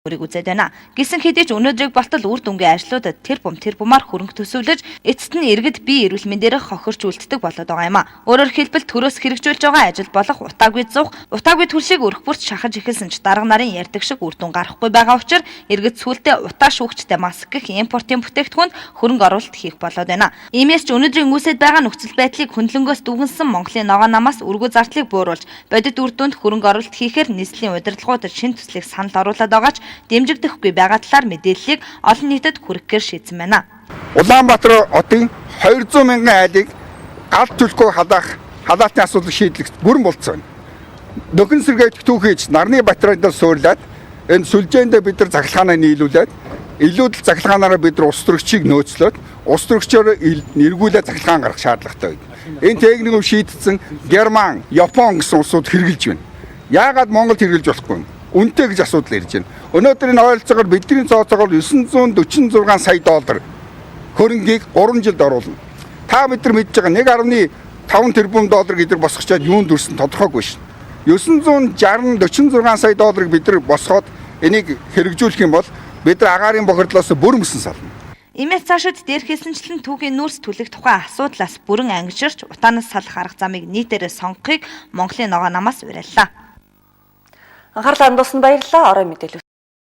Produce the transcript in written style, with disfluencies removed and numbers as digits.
Бүрийг үзээд байна. Гэсэн хэдий ч өнөөдрийг болтол үр дүнгийн ажлуудад тэр бум тэр бумаар хөрөнгө төсөвлөж, эцэст нь иргэд бие эрүүл мэндээрээ хохирч үлддэг болоод байгаа юм а. Өөрөөр хэлбэл, төрөөс хэрэгжүүлж байгаа ажил болох утаагүй зуух, утаагүй түлшийг өрх бүрт шахаж эхэлсэн ч дарга нарын ярьдаг шиг үр дүн гарахгүй байгаа учраас иргэд сүүлдээ утаа шүүгчтэй маск гэх импортын бүтээгдэхүүнд хөрөнгө оруулалт хийх болоод байна. Иймээс ч өнөөдрийн үүсэт байгаа нөхцөл байдлыг хөндлөнгөөс дүгнсэн Монголын ногоон намаас өргөө зардлыг бууруулж, бодит үр дүнд хөрөнгө оруулалт хийхээр нийслэлийн удирдлагууд шинэ төслийг санал оруулаад байгаа ч дэмжигдэхгүй байгаа талаар мэдээллийг олон нийтэд хүргэхээр шийдсэн байна. Улаанбаатар хотын 200 мянган айлыг галт түлхүү халаах халаалтын асуудал шийдлэх бүрэн болцсон байна. Нөхөн сэргээх түүхийч нарны батарейдаа суурлаад энэ сүлжээндээ бид нар цахилгаанаа нийлүүлээд илүүдэл цахилгаанаараа бид нар улс төрөгчийг нөөцлөөд улс төрөгчөөр эргүүлээ цахилгаан гаргах шаардлагатай байна. Энэ техникийг шийдсэн Герман, Япон гэсэн улсууд хэрэгжилж байна. Яагаад Монголд хэрэгжилж болохгүй юм? Үнэтэй гэж асуудал ирж байна. Өнөөдөр энэ ойролцоогоор бидний цооцоогоор 946 сая доллар хөрөнгийг 3 жилд оруулна. Та бид нар мэдж байгаа 1.5 тэрбум доллар гэдэг босгочоод юунд дүрсэн тодорхойгүй шин. 960 46 сая долларыг бид нар босгоод энийг хэрэгжүүлэх юм бол бид нар агаарын бохирдлоос бүр мөсөн сална. Иймээс цаашид дээр хэлсэнчлэн түүхийн нүүрс түлэх тухай асуудлаас бүрэн ангижирч утаанаас салах арга замыг нийтээрээ сонгохыг Монголын ногоон намаас уриаллаа. Анхаарлаа хандуулсанд баярлалаа. Орой мэдээлэл.